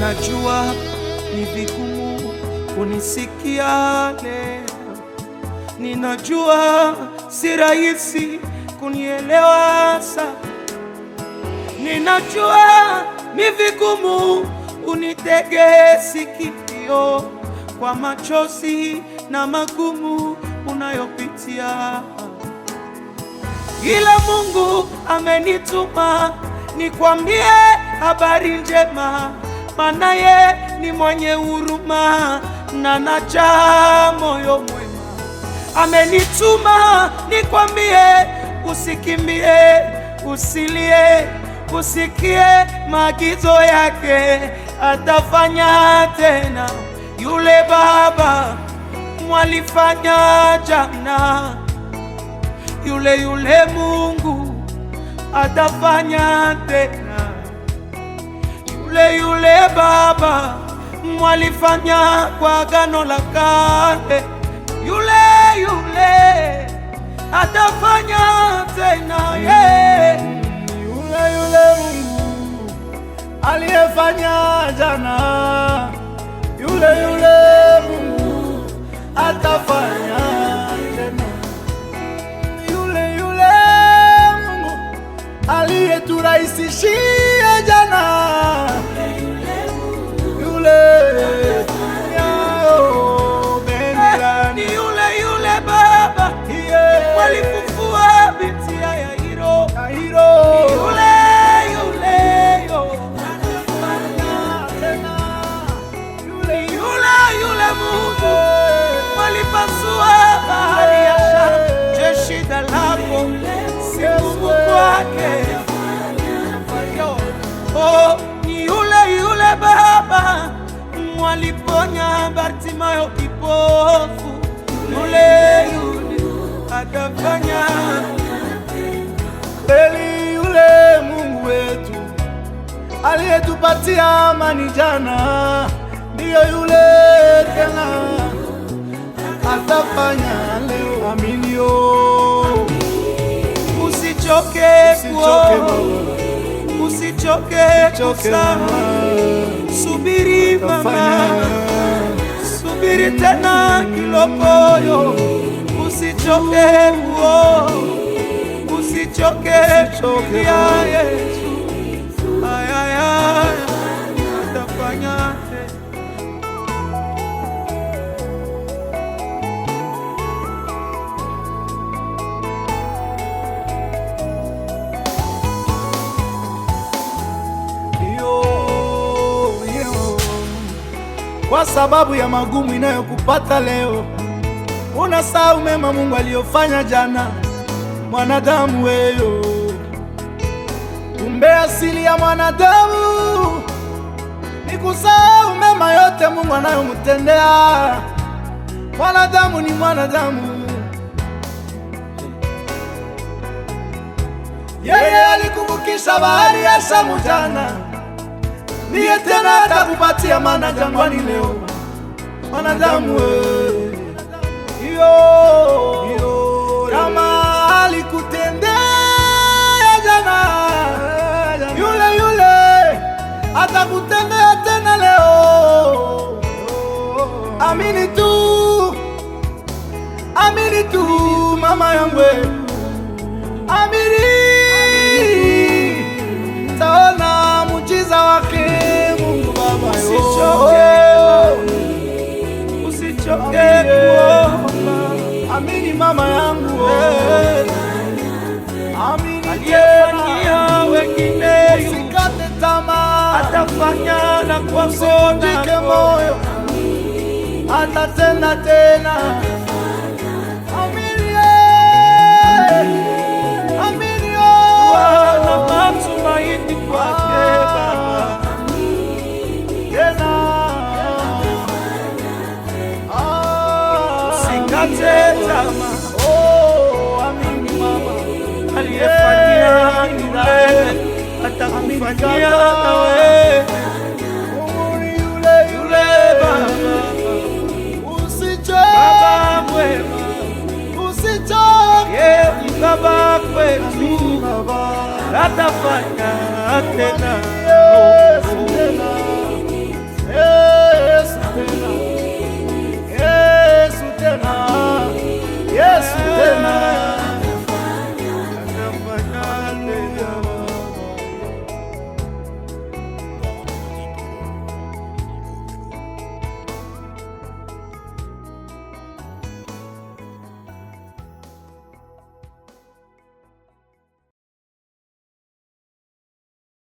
Ninajua ni vigumu kunisikia leo, ninajua si rahisi kunielewa sasa, ninajua ni vigumu unitege sikio kwa machozi na magumu unayopitia, ila Mungu amenituma nikwambie habari njema, maana ye ni mwenye huruma na anajaa moyo mwema. Amenituma nikwambie usikimbie, usilie, usikie maagizo yake, atafanya tena. Yule baba mwalifanya jana, yule yule Mungu atafanya tena. Yule yule baba mwalifanya kwa agano la kale, yule yule atafanya tena, yeah. Yule yule Mungu aliyefanya jana, yule yule Mungu atafanya tena. Yule yule Mungu aliyeturahisishia jana, yule yao Benilani. Ni yule yule baba Yeah. walifufua binti ya Yairo, Yairo. yule yule yo, Tena. Yule yule yule Mungu walipasua bahari ya Shamu. Je, shida lako si ngumu kwake? Oh, ni yule yule baba mwaliponya Bartimayo kipofu, yule yule atafanya. Kweli yule Mungu wetu aliyetupatia amani jana, ndiyo yule tena atafanya leo. Aminio, Usichoke usichoke kuomba, baba, usichoke usichoke kusali, mama, subiri mama, atafanya. subiri tena kilokoyo, usichoke kuomba, usichoke Usichoke kulia baba. Yesu. Ay, ay, ay, atafanya tena. Yo, yo. Kwa sababu ya magumu inayokupata leo, unasahau mema Mungu aliyofanya jana. Mwanadamu weyo, kumbe asili ya mwanadamu ni kusahau mema yote Mungu anayomtendea. Mwanadamu ni mwanadamu, yeye alikuvukisha bahari ya Shamu jana, ndiye tena atakupatia mana jangwani leo. Mwanadamu we, yo, yo, kama alikutendea jana, yule yule atakutendea tena leo. Amini tu, amini tu, mama yangu, amini, taona muujiza wake Mungu Baba. Usichoke, usichoke kuomba. Amini mama yangu, amini tena, Aliyefanyia wengine usikate tamaa, atafanya na kwako usivunjike nako. moyo, atatenda tena. Amini, amini, Kuwa na matumaini kwake Baba. Tena. Ah. Usikate tamaa, Oh, amini mama. aliyefanyia yule atakufanyia na wewe. Mungu ni yule Yule yule. Baba, Usichoke, Baba mwema, usichoke. ye ni Baba kwetu, Amini baba. atafanya tena. Yesu tena. Tena.